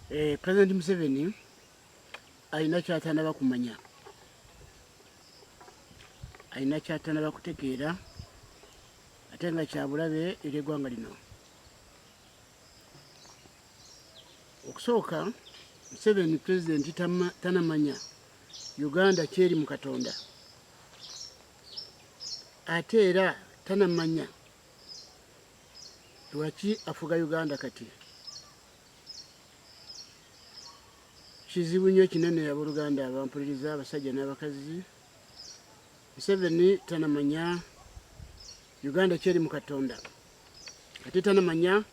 President Museveni alina kyatanaba kumanya, alina kyatanaba kutegeera, ate nga kyabulabe eri eggwanga lino. Okusooka, Museveni President tanamanya Uganda kyeri mu Katonda, ate era tanamanya lwaki afuga Uganda kati. Kizibu nnyo kinene abooluganda abampuliriza, abasajja n'abakazi. Museveni tanamanya Uganda kyeri mu Katonda, ate tanamanya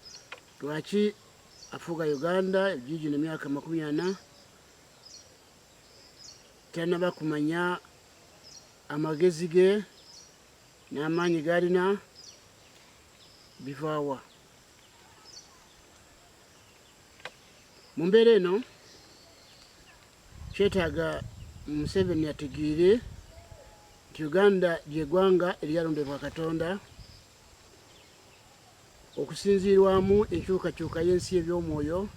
lwaki afuga Uganda ebijiiji nemyaka 40. Tanaba kumanya amagezi ge n'amaanyi g'alina bivaawa. Mu mbeera eno kyetaaga Museveni ategeere nti Uganda ly'eggwanga eryalondebwa Katonda okusinziirwamu enkyukakyuka y'ensi y'eby'omwoyo,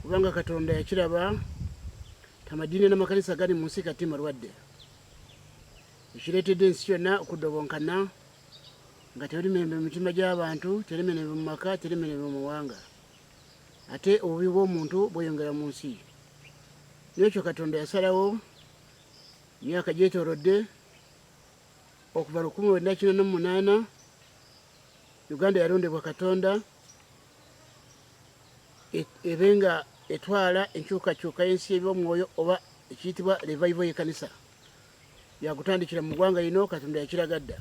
kubanga Katonda yakiraba nti amadiini n'amakanisa gali mu nsi kati malwadde, ekireetedde ensi yonna okuddobonkana nga teri mirembe mu mitima gy'abantu, teri mirembe mu maka, teri mirembe mu mawanga, ate obubi bw'omuntu bweyongera mu nsi. N'ekyo Katonda yasalawo emyaka gyetoolodde okuva 1988 Uganda yalondebwa Katonda ebe nga etwala enkyukakyuka y'ensi y'eby'omwoyo oba ekiyitibwa revival y'ekkanisa. Yakutandikira mu ggwanga lino, Katonda yakiraga dda.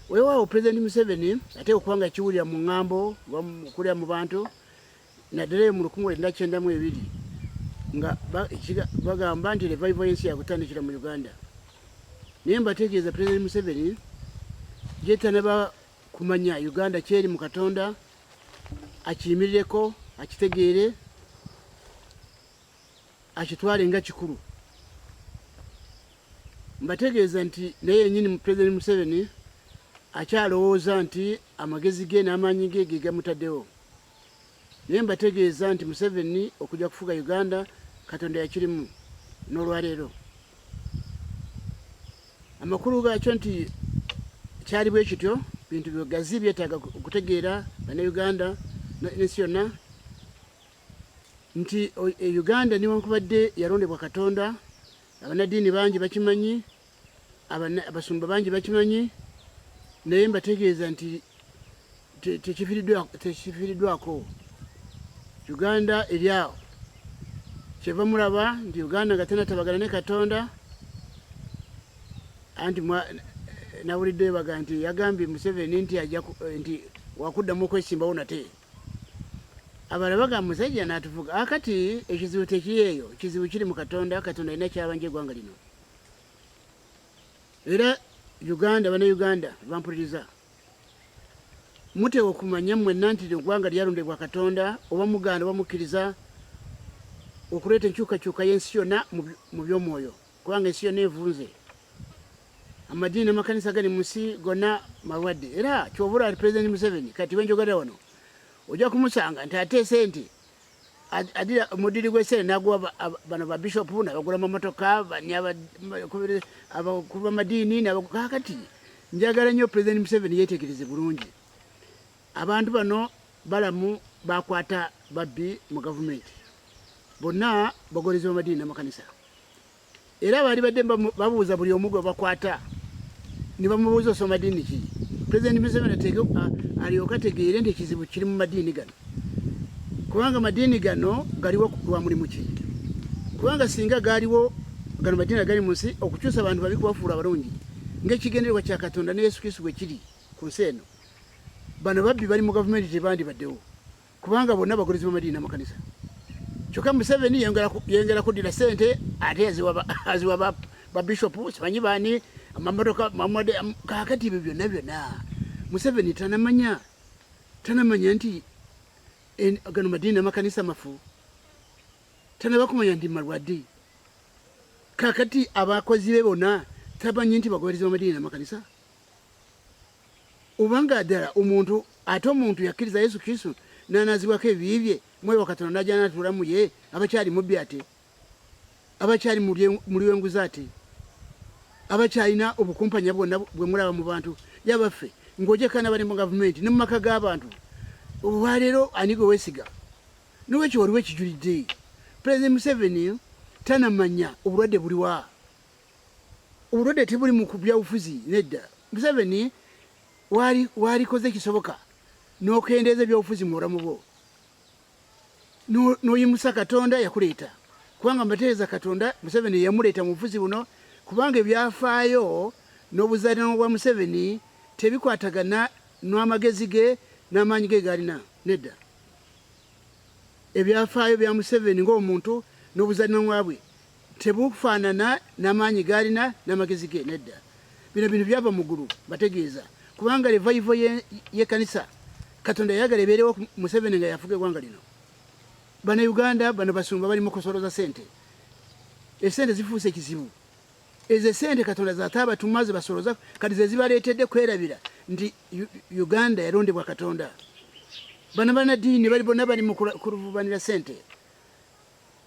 Weewaawo Pulezidenti Museveni ate okuba nga kiwulira mu ŋŋambo okulira mu bantu, naddala eyo mu 1992 nga bagamba nti revival y'ensi yakutandikira mu Uganda. Naye mbategeeza, Pulezidenti Museveni gyetanaba kumanya Uganda kyeri mu Katonda, akiyimirireko, akitegeere, akitwale nga kikulu. Mbategeeza nti naye yenyini President Museveni akyalowooza nti amagezi ge n'amaanyi ge ge gamutaddewo. Naye mbategeeza nti Museveni okujja kufuga Uganda Katonda yakirimu n'olwaleero. Amakulu gaakyo nti kyali bwe kityo, bintu bigazi byetaaga okutegeera Bannayuganda n'ensi yonna nti Uganda newankubadde yalondebwa Katonda, abanaddiini bangi bakimanyi, abasumba bangi bakimanyi, naye mbategeeza nti tekifiiriddwako. Uganda eri awo, kyeva mulaba nti Uganda nga tenatabagana ne Katonda. Anti nawulidde baga nti yagambye Museveni nti nti wakuddamu okwesimbawo nate. Abalala bagamba musajja n'atuvuga. Akati ekizibu tekiri eyo, ekizibu kiri mu Katonda. Katonda alina kyabanja eggwanga lino. Era Uganda, bana Uganda bampuliriza, muteekwa okumanya mwenna nti eggwanga lyalondebwa Katonda, oba muganda oba mukkiriza, okuleeta enkyukakyuka y'ensi yonna mu by'omwoyo, kubanga ensi yonna evunze. Amadiini n'amakanisa gali mu nsi gonna malwadde. Era kyova olaba Pulezidenti Museveni kati wenjogerera wano ojja kumusanga nti ate sente adira omudiri gw'esente n'aguwa bano ba bishopu n'abagula amamotoka, bani abakulu b'amadiini. Kakati njagala nnyo Pulezidenti Museveni yeetegereze bulungi abantu bano balamu bakwata babbi mu gavumenti, bonna bagoberezi b'amadiini n'amakanisa. Era baali badde babuuza buli omu gwe bakwata ne bamubuuza osoma ddiini ki. Pulezidenti Museveni ateeke alyoke ategeere nti ekizibu kiri mu madiini gano, kubanga amadiini gano galiwo lwa mulimu ki? Kubanga singa gaaliwo gano madiini agali mu nsi okukyusa abantu babi kubafuula abalungi ng'ekigendererwa kya Katonda ne Yesu Kristo bwe kiri ku nsi eno, bano babbi bali mu gavumenti tebandibaddewo, kubanga bonna bagoberezi b'amadiini n'amakanisa. Kyokka Museveni yongera kuddira ssente ate aziwa babishopu simanyi baani, amamotoka mamode. Kaakati ebyo byonna byonna Museveni tanamanya nti gano madiini n'amakanisa mafu, tanaba kumanya nti malwadde. Kaakati abakozi be bonna tamanyi nti bagoberezi b'amadiini n'amakanisa. Obanga ddala omuntu ate omuntu yakkiriza Yesu Kristo n'anaazibwako ebibi bye. Mwoyo wa Katonda n'ajja n'atuula mu ye, abakyali mubbi ate, abakyali muli w'enguzi ate, abakyalina obukumpanya bwonna bwe mulaba mu bantu. Yabaffe, ng'ogyeko n'abali mu gavumenti ne mu maka g'abantu, olwaleero ani gwe weesiga? Nolwekyo waliwo ekijulidde. Pulezidenti Museveni tanamanya obulwadde buliwa. Obulwadde tebuli mu byabufuzi nedda. Museveni walikoze ekisoboka n'okendeeza ebyobufuzi mu bulamu bwo n'oyimusa Katonda yakuleeta, kubanga mbategeeza Katonda Museveni yamuleeta mu bufuzi buno, kubanga ebyafaayo n'obuzaalirano bwa Museveni tebikwatagana n'amagezi ge n'amaanyi ge g'alina nedda. Ebyafaayo bya Museveni ng'omuntu n'obuzaalirano bwe tebufaanana n'amaanyi g'alina n'amagezi ge nedda. Bino bintu byava mu ggulu mbategeeza, kubanga revival y'ekkanisa Katonda yayagala ebeerewo Museveni nga yafuga eggwanga lino. Bannayuganda bano basumba bali mu kusolooza ssente, essente zifuuse ekizibu. Ezo essente Katonda z'ataabatuma ze basolooza kati ze zibaleetedde kwerabira nti Uganda yalondebwa Katonda. Bano bannaddiini bali bonna bali mu kuluvubanira ssente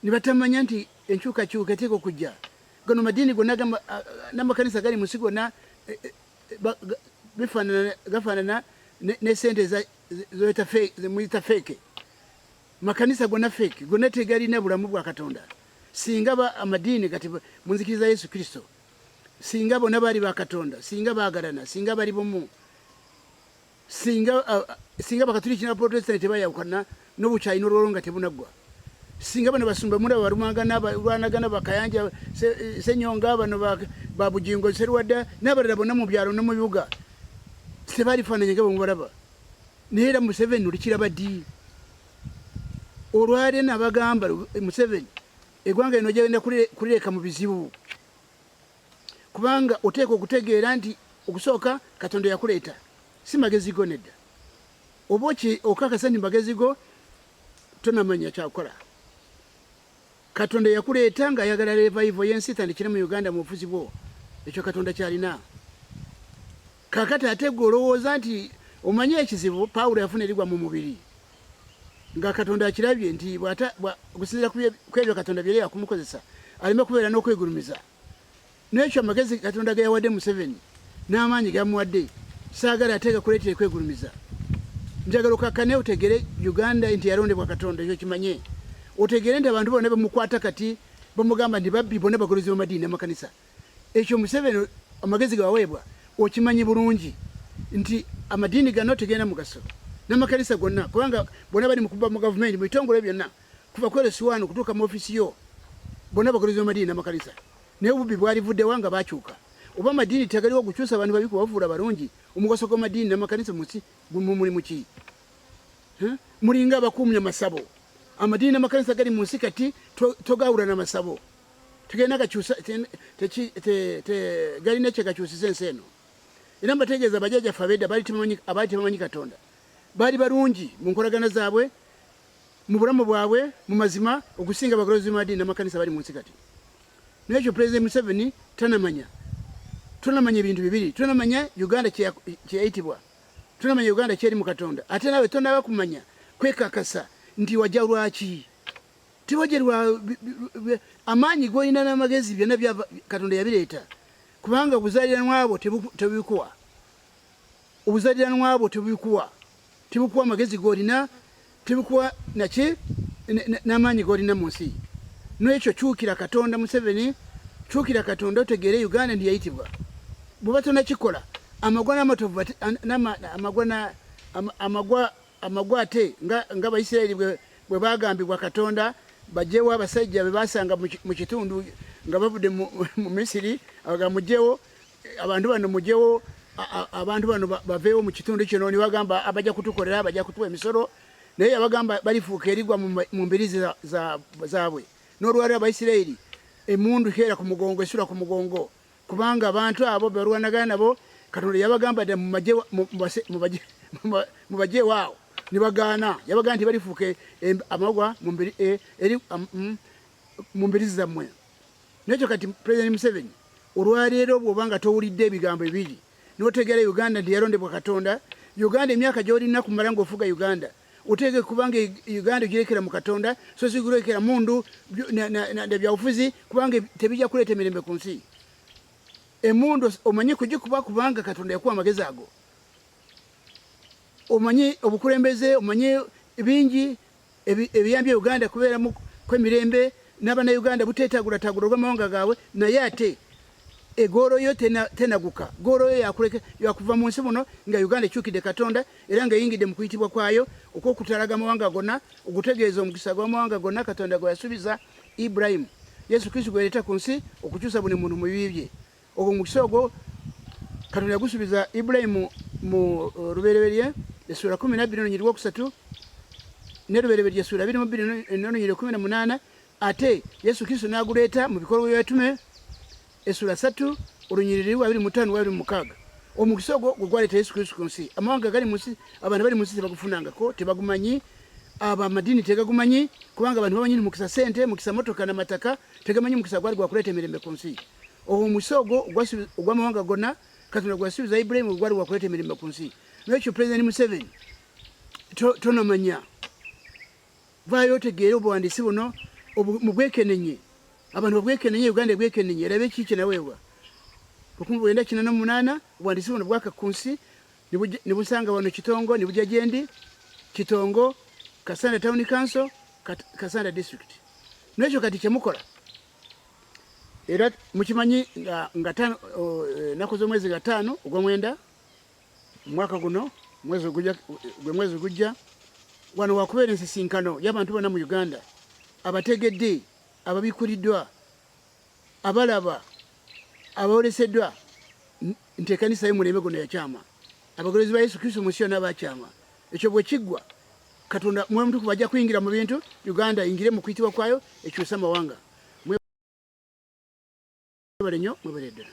ne batamanya nti enkyukakyuka eteekwa okujja. Gano madiini gonna n'amakanisa gali mu nsi gonna e, e, bifaanana gafaanana ne sente zemuyita fake. Makanisa gonna fake, gonna tegalina bulamu bwa Katonda. Singa ba amadiini kati munzikiriza Yesu Kristo, singa bonna baali ba Katonda, singa baagalana, singa bali bumu, singa Bakatuliki n'Abaprotestant tebayawukana n'obukyayi n'olwolwo nga tebunaggwa, singa bano basumba mulaba balumangana, balwanagana, Bakayanja, Senyonga, bano ba Bugingo, Serwadda n'abalala bonna mu byalo ne mu bibuga tebalifaananye nga bwe mubalaba. Naye era Museveni olikiraba ddi? Olwaleero nabagamba Museveni eggwanga lino genda kulireka mu bizibu, kubanga oteekwa okutegeera nti okusooka Katonda yakuleeta, si magezi go nedda. Oba okakasa nti magezi go tonamanya kyakukola. Katonda yakuleeta ng'ayagala revival y'ensi etandikire mu Uganda mu bufuzi bwo. Ekyo Katonda kyalina. Kaakati ate gwe olowooza nti omanyi ekizibu Pawulo yafuna erigwa mu mubiri nga Katonda akirabye nti okusinziira ku ebyo Katonda byeri yakumukozesa aleme kubeera n'okwegulumiza. N'ekyo amagezi Katonda ge yawadde Museveni n'amaanyi gamuwadde saagala ate gakuleetere kwegulumiza. Njagala okakkane otegere Uganda nti yalondebwa Katonda, ekyo kimanye. Otegere nti abantu bonna bemukwata kati bamugamba nti babbi, bonna bagolozi b'amadiini n'amakanisa. Ekyo Museveni amagezi ge waweebwa okimanyi bulungi nti amadiini gano tegenda mugaso n'amakanisa gonna, kubanga bonna bali mu kubba mu gavumenti mu bitongole byonna kuva ku LC1 okutuuka mu ofiisi yo, bonna bagolozi b'amadiini n'amakanisa. Naye obubbi bwalivuddewa nga bakyuka? Oba amadiini tegaliwo gukyusa abantu babi kubafuula balungi, omugaso gw'amadiini n'amakanisa mu nsi mulimu ki? Mulinga abakuumya masabo. Amadiini n'amakanisa gali mu nsi kati togawula na masabo. Tegenda gakyusa galina kye gakyusiza ensi eno. Era mbategeeza bajjajjaffe ab'edda abaali tebamanyi Katonda baali balungi mu nkolagana zaabwe, mu bulamu bwabwe, mu mazima, okusinga abagolozi b'amadiini n'amakanisa bali mu nsi kati. N'ekyo Pulezidenti Museveni tanamanya. Tonamanya ebintu bibiri, tonamanya Uganda kye yayitibwa, tonamanya Uganda kyeri mu Katonda, ate naawe tonaba kumanya kwekakasa nti wajja lwaki. Tewajja lwa amaanyi g'olina n'amagezi byonna bya Katonda yabireeta, kubanga obuzaaliranwa bwo tebubikuwa. Obuzaaliranwa bwo tebubikuwa, tebukuwa amagezi g'olina, tebikuwa naki n'amaanyi g'olina mu nsi. N'ekyo kyukira Katonda Museveni, kyukira Katonda otegeere Uganda nti yayitibwa. Bw'oba tonakikola, amagwa n'amatovu amagwa amagwa amagwa ate nga nga Abayisirayiri bwe baagambibwa Katonda baggyewo abasajja be baasanga mu kitundu nga bavudde mu Misiri, aga muggyewo abantu bano, muggyewo abantu bano baveewo mu kitundu kino, ne bagamba abajja kutukolera, bajja kutuwa emisolo, naye yabagamba balifuuka erigwa mu mbirizi zaabwe. N'olwaliro Abayisirayiri emmundu keera ku mugongo, esula ku mugongo, kubanga abantu abo balwanagana nabo Katonda yabagamba dda mubagyewo awo, ne bagaana. Yabagamba nti balifuuka amagwa mu mbirizi zammwe. Nekyo kati President Museveni olwaleero bw'oba nga towulidde ebigambo ebiri n'otegeera Uganda nti yalondebwa Katonda, Uganda emyaka gy'olina kumala ng'ofuga Uganda Oteeke kubanga Uganda ogirekera mu Katonda, so si kurekera mundu na byabufuzi, kubanga tebijja kuleeta emirembe ku nsi. Emundu omanyi kugikuba kubanga Katonda yakuwa amagezi ago, omanyi obukulembeze, omanyi bingi ebiyambye Uganda kubeeramu kwemirembe n'abannayuganda buteetagulataagula olw'amawanga gaabwe, naye ate egoolo yo tenaguka. Goolo yo yakuva mu nsi muno nga Uganda ekyukidde Katonda era nga eyingidde mu kuyitibwa kwayo okw'okutalaga amawanga gonna, okutegeeza omukisa gw'amawanga gonna Katonda gwe yasuubiza Ibulayimu, Yesu Kristo gwe yaleeta ku nsi okukyusa buli muntu mu bibi bye. Ogwo mukisa ogwo Katonda yagusuubiza Ibulayimu mu Lubereberye essuula 12 n'olunyiriri lwokusatu, ne Lubereberye essuula 22 n'olunyiriri 18, ate Yesu Kristo n'aguleeta mu Bikolwa by'Abatume essuula 3 olunyiriri lwa 25 lwa 26. Omukisa ogwo gwe gwaleeta Yesu Kristo ku nsi. Amawanga gali mu nsi, abantu bali mu nsi tebagufunangako, tebagumanyi, abo amadiini tegagumanyi, kubanga abantu bamanyi mukisa sente, mukisa motoka na mataka, tegamanyi mukisa gwali gwakuleeta emirembe ku nsi. Ogwo omukisa ogwo ogw'amawanga gonna Katonda gwe yasuubiza Ibulayimu gwali gwakuleeta emirembe ku nsi. N'ekyo Pulezidenti Museveni tonomanya, vaayo otegeere obuwandiisi buno mubwekenenye, abantu babwekenenye, Uganda ebwekenenye erabe kiki kyenaweebwa. 1988 obuwandiisi buno bwaka ku nsi ne busanga wano Kitongo, ne bujja gyendi Kitongo, Kasanda Town Council, Kasanda District. N'ekyo kati kyemukola era mukimanyi nga ennaku z'omwezi nga 5 ogw'omwenda mwaka guno, mwezi ogujja, gwe mwezi gujja, wano wakubeera ensisinkano y'abantu bonna mu Uganda abategedde, ababikkuliddwa, abalaba, aboleseddwa nti ekkanisa y'omulembe guno yakyama. Abagoberezi ba Yesu Kristo mu nsi yonna bakyama. Ekyo bwe kiggwa, Katonda Mwoyo Mutukuvu ajja kuyingira mu bintu, Uganda eyingire mu kuyitibwa kwayo ekyuse amawanga. Mwebale nnyo, mwebale ddala.